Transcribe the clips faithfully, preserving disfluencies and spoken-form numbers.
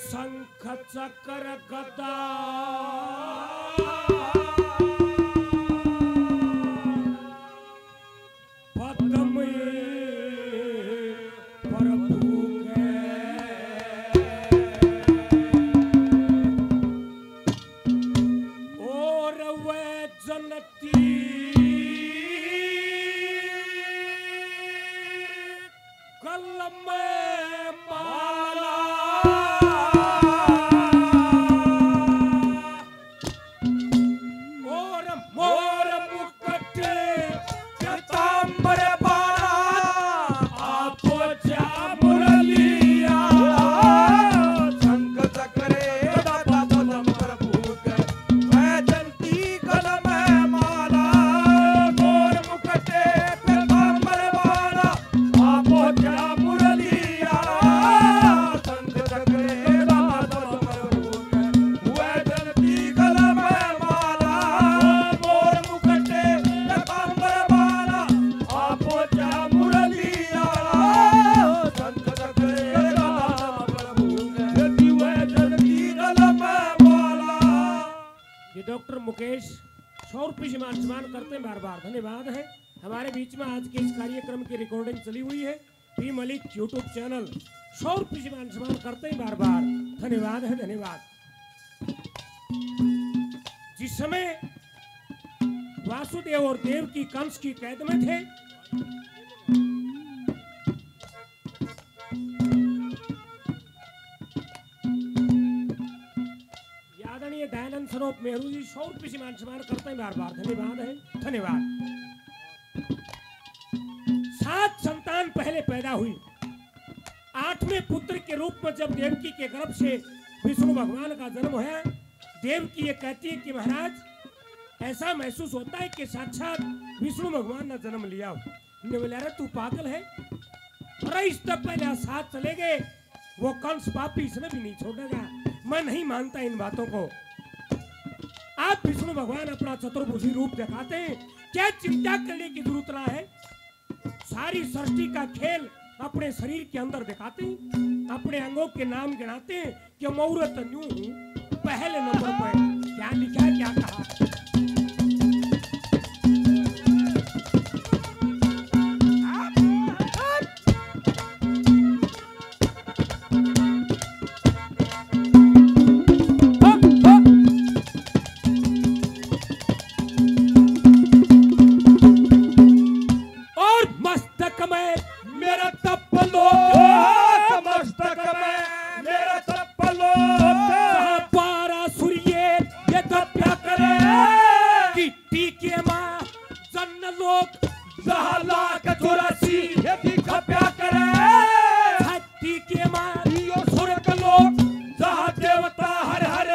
शंख चक्र गदा पद्म प्रभु के। और वह जनती कलम माला। और मोर मुकुट पीतांबर बाला, आपो जा मुरलिया। शंख चक्र गदा पद्म प्रभु के, वह जनती कलम माला। मोर मुकुट पीतांबर बाला, आपो जा मुरलिया। शंख चक्र गदा पद्म प्रभु के, वह जनती कलम माला। मोर मुकुट पीतांबर बाला, आपो जा मुरलिया। शंख चक्र गदा पद्म प्रभु के, वह जनती कलम माला। ये डॉक्टर मुकेश, सौ रुपये से मान सम्मान करते हैं, बार बार धन्यवाद है। हमारे बीच में आज के इस कार्यक्रम की रिकॉर्डिंग चली हुई है, पी मलिक YouTube चैनल, सौ रुपये से मान सम्मान करते हैं, बार बार धन्यवाद है, धन्यवाद। जिस समय वासुदेव और देवकी कंस की कैद में थे, आदरणीय दयानंद सरोप मेहरू जी, सौ रुपये से मान सम्मान करते हैं, बार बार धन्यवाद है, धन्यवाद। सात संतान पहले पैदा हुई। आठवें पुत्र के रूप में जब देवकी के गर्भ से विष्णु भगवान का जन्म होया, देवकी ये कहती है कि महाराज, ऐसा महसूस होता है कि साक्षात विष्णु भगवान ने जन्म लिया हो। ने बोला, अरे तू पागल है? अरे इससे पहले सात चले गए, वो कंस पापी, इसने भी नहीं छोड़ेगा। मैं नहीं मानता इन बातों को। आप विष्णु भगवान अपना चतुर्भुजी रूप दिखाते हैं, क्या चिंता करने की जरूरत ना है? सारी सृष्टि का खेल अपने शरीर के अंदर दिखाते हैं, अपने अंगों के नाम गिनाते हैं कि मैं औरत न्यू हूँ, पहले नंबर पर क्या लिखा है, क्या कहा। और मस्तक में मेरा तप लोक, मस्तक में मेरा तप लोक, जहाँ बारह सूर्य ये तपया करे, कि टीके माँ जन्न लोक, जहाँ लाख चौरासी ये खपया करे, टीके माँ यो स्वर्ग लोक, जहाँ देवता हर हर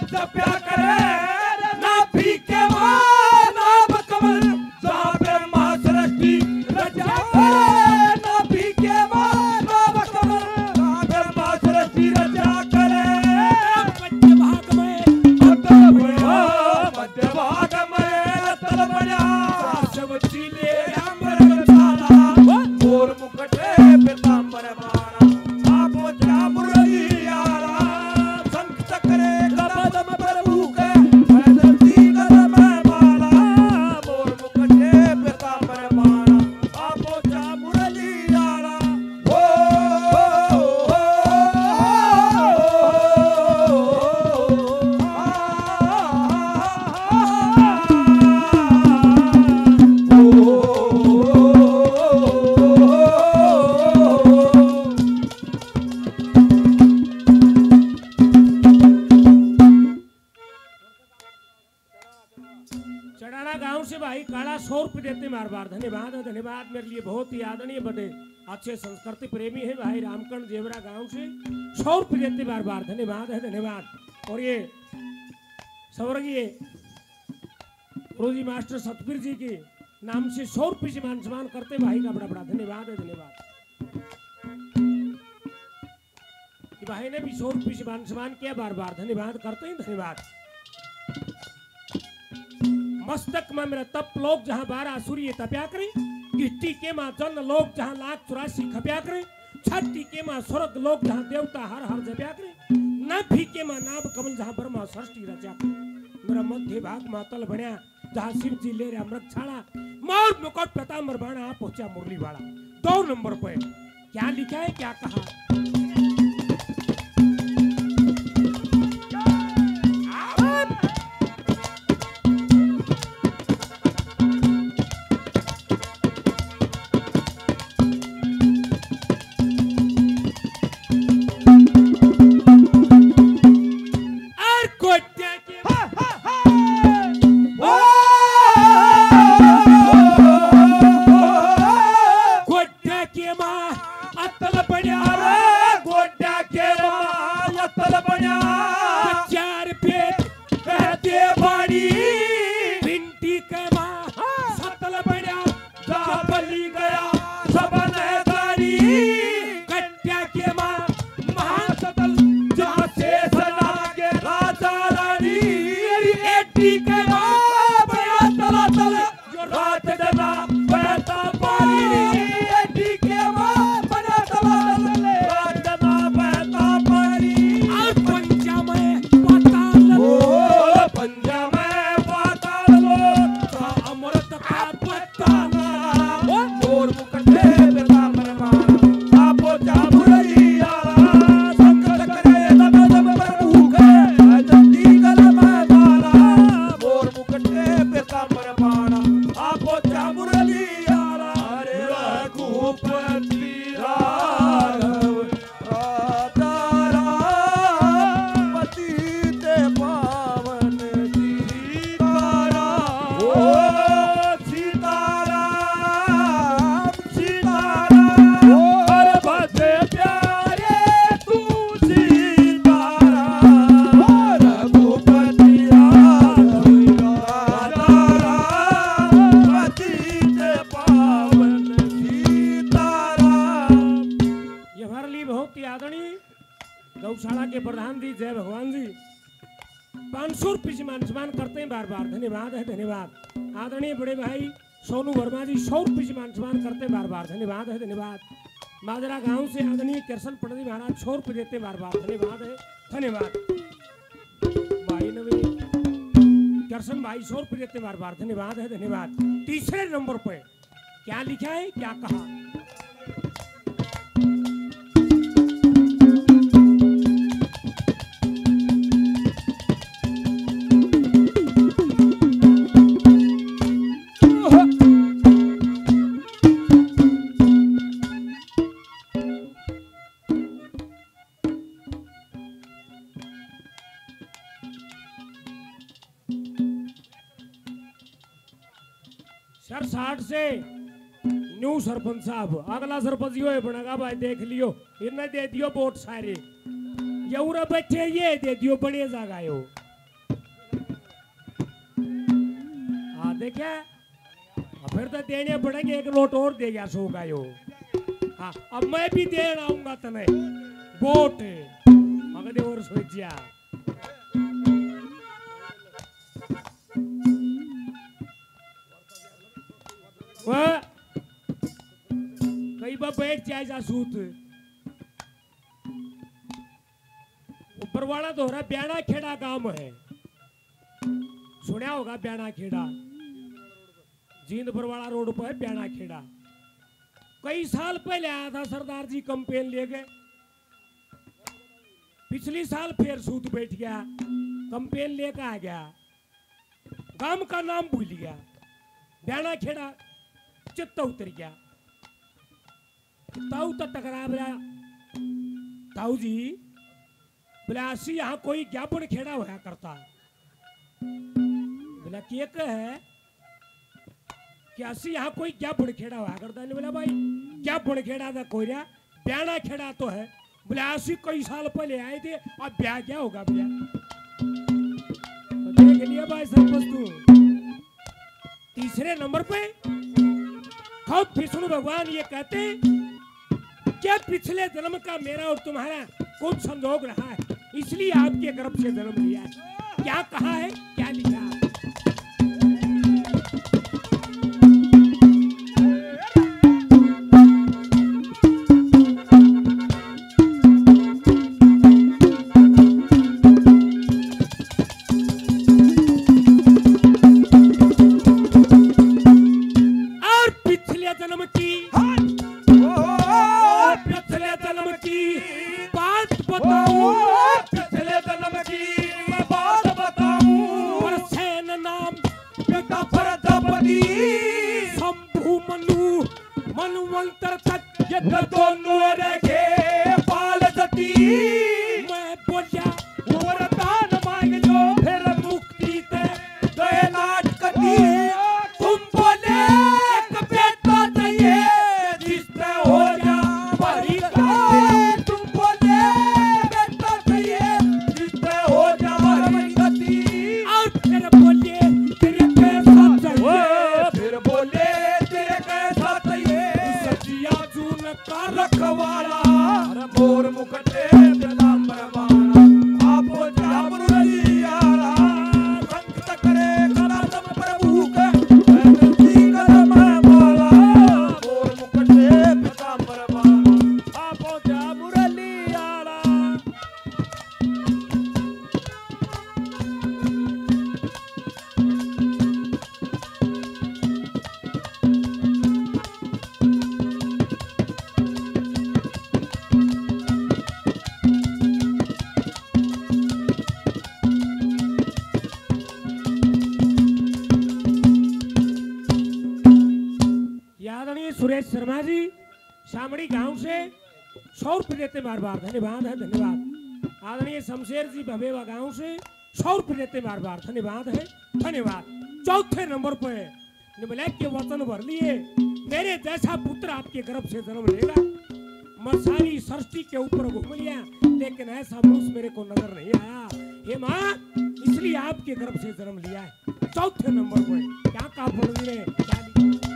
जपया करे, नाभि के माँ नाभ कमल, जहाँ ब्रह्मा सृष्टि रचा करे, नाभि के माँ नाभ कमल, जहाँ ब्रह्मा सृष्टि रचा करे। मध्य भाग में अतल बना, मध्य भाग में अतल बना, सब चीले अमृत धारा, मोर मुकुट पीतांबर बाला, आपो जा मुरलिया। शंख चक्र गदा पद्म प्रभु के, वह जनती कलम माला, मोर मुकुट पीतांबर बाला, आपो जा मुरलिया। ओ, ओ, ओ, चढ़ाना गांव से भाई काला सौ रुपये देते बार बार, धन्यवाद है, धन्यवाद। मेरे लिए बहुत ही आदरणीय, बड़े अच्छे संस्कृति प्रेमी है भाई रामकर्ण जेवरा गांव से, सौ रुपये देते बार बार, धन्यवाद है, धन्यवाद। और ये स्वर्गीय गुरुजी मास्टर सतबीर जी के नाम से सौ रुपये से मान सम्मान करते भाई का बड़ा बड़ा धन्यवाद है, धन्यवाद। कि भाई ने भी सौ रुपये से मान सम्मान किया, बार बार धन्यवाद करते हैं, धन्यवाद। मस्तक में मेरा तप लोक, जहाँ बारह सूर्य तपया करें, गिट्टी के माँ जन्न लोक, जहाँ लाख चौरासी खपया करें, छठी के माँ स्वर्ग लोक जहाँ देवता हर हर जप्या करे, ना फीके माँ नाभ कमल जहाँ ब्रह्मा सृष्टि रचा करे। मेरा मध्य भाग मातल बण्या जहाँ शिव जी ले रहा मृग छाला, मौर मुकुट पीताम्बर बाणा पहुंचा मुरली वाला। दो नंबर पे क्या लिखा है, क्या कहा? और गोड्डा के मा-, गोड्डा के मा-, अतल बण्या रे, गोड्डा के मा-, अतल बण्या। चार पेट कहते बाणी, भिंडी के मा-, सतल बण्या। जा बलि गया सबन दानी, कट्या के माँ महासतल, जहाँ शेष नाग के राजा रानी। एडी के माँ बड़ा तलातल, जो रात डना बहता पानी। एडी के माँ बड़ा तलातल, रात डना बहता पानी। और पंजा में पाताल, ओ पंजा में पाताल लो, अमृत का पत्ता। सीताराम, सीताराम, अरे भजे प्यारे तू सीताराम, रघुपति राघव राधा राम, पतित पावन सीताराम। ये हमारे लिए बहुत ही आदरणीय गौशाला के प्रधान जी, जय भगवान जी। पाँच सौ रुपये से मान सम्मान करते हैं बार बार, धन्यवाद है, धन्यवाद। आदरणीय बड़े भाई सोनू वर्मा जी सौ रुपये से मान सम्मान करते हैं बार बार, धन्यवाद है, धन्यवाद। माजरा गांव से आदरणीय कृष्ण पंडित जी महाराज सौ रुपये देते हैं बार बार, धन्यवाद है, धन्यवाद। भाई नवीन कृष्ण भाई सौ रुपये देते हैं बार बार, धन्यवाद है, धन्यवाद। तीसरे नंबर पे क्या लिखा है, क्या कहा? सर साठ से न्यू सरपंच साहब, अगला सरपंच यो है बनेगा भाई, देख लियो, इन्हें दे दियो वोट सारे। ये उरे बैठे, ये दे दियो, बने जागा यो। हाँ, देखे? हाँ, फिर तो देने पड़ेंगे, एक नोट और दे गया सौ का यो। हाँ, अब मैं भी देन आऊंगा तने वोट। मगदे और सोचिया। वाह। कई बार बैठ जाए जासूत। बरवाला दोहरा ब्याणा खेड़ा गांव है, सुना होगा ब्याणा खेड़ा, जींद बरवाला रोड पर है ब्याणा खेड़ा। कई साल पहले आया था सरदार जी कंपेन लेके, पिछली साल फिर सूत बैठ गया, कंपेन लेके आ गया, गांव का नाम भूल गया, ब्याणा खेड़ा चित्त उतर गया। ताऊ तो टकरा बोला, ताऊ जी, बोला, "असी यहाँ कोई ग्याबण खेड़ा होया करता।" बोला, "के कहे कि असी यहाँ कोई ग्याबण खेड़ा होया करता?" नहीं बोला, "भाई, ग्याबण खेड़ा तो कोई रहा, ब्याणा खेड़ा तो है।" बोला, "असी कई साल पहले आए थे, अब ब्याह क्या होगा भैया?" तो देख लिया भाई सरपंच तू। तीसरे नंबर पे खुद विष्णु भगवान ये कहते हैं, क्या पिछले जन्म का मेरा और तुम्हारा कुछ संजोग रहा है, इसलिए आपके गर्भ से जन्म लिया है। क्या कहा है, क्या लिखा है? पिछले जन्म की मैं बात बताऊं। प्रसेन नाम पिता प्रजापति। शंभु मनु मनवंतर तक ये दोनों रखे पाल सती। मैं बोलिया वरदान मांग लो फिर मुक्ति ते गए नाटकती। तुम बोले एक बेटा चाहिए जिससे हो जा हमारी गति। तुम बोले बेटा चाहिए जिससे हो जा हमारी गति। और फिर बोले तेरे कैसा चाहिए। फिर बोले तेरे कैसा चाहिए। सजिया जून का रखवाला, अरे मोर मुकुटे पीतांबर बाला, आपो जा मुरली आला, संत करे कदम प्रभु के, बैठती कदम माला, मोर मुकुटे पीतांबर बाला, आपो जा मुरली आला। आदरणीय सुरेश शर्मा जी, शामड़ी गांव से सौ रुपये देते बार बार, धन्यवाद है, धन्यवाद। आदरणीय शमशेर जी भवेवा गांव से सौ रुपये देते बार बार, धन्यवाद है, धन्यवाद। चौथे नंबर पे निमलैक के वचन भर लिए, मेरे जैसा पुत्र आपके गर्भ से जन्म लेगा। मैं सारी सृष्टि के ऊपर घूम लिया, लेकिन ऐसा मनुष्य मेरे को नजर नहीं आया। हे माँ, इसलिए आपके गर्भ से जन्म लिया है। चौथे नंबर पर क्या कापड़ रे, क्या लिखा?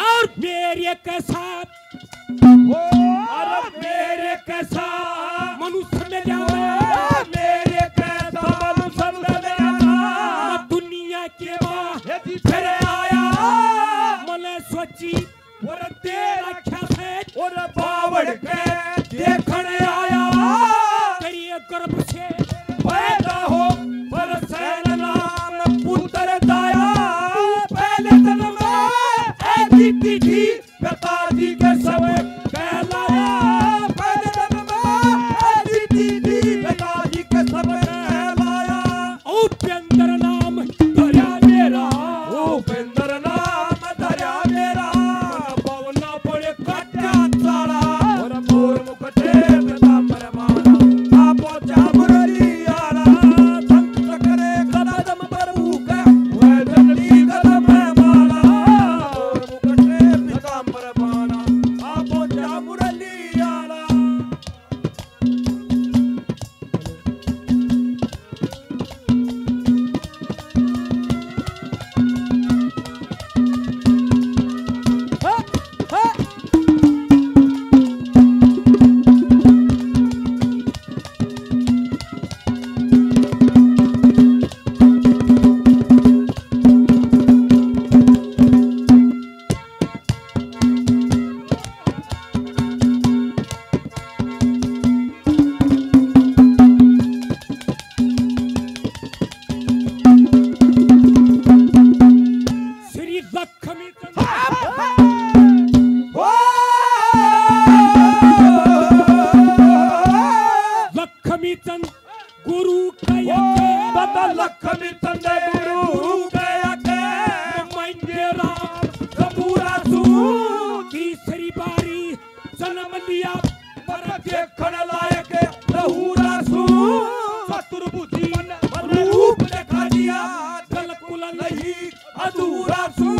और मेरे के साथ, ओ, अरे मेरे के साथ मनुष्य में जावे, मेरे के साथ मनुष्य में जावे। दुनिया के माँ ये जी फिर आया। मने सोची और तेरा ख्याल है और बावड़ के देखण आया। तेरे गर्भ से पैदा हो पर सैन नाम पुत्र दाया। पहले जन्म में ऐसी थी पिताजी के सब कहलाया। पहले जन्म में ऐसी थी पिताजी के सब कहलाया। उपेंद्र नाम धरया मेरा, उपेंद्र नाम धरया मेरा। पवना पड़े काट्या चाला, और मोर मुकुटे पीतांबर बाला। आपो जा मुरली आला, संत करे कदम प्रभु के, वह जल्दी कदम माला। मोर मुकुटे पीतांबर बाला, आपो जा मुरली आला। श्री लक्ष्मी चंद, लक्ष्मी चंद गुरु कह के, दादा लक्ष्मी चंद गुरु कह के, मांगे राम जबूरा सू। तीसरी बारी जन्म लिया पर देखण लायक लहूरा सू। चतुर्भुजी मन रूप दिखा दिया, बिल्कुल नहीं अधूरा सू।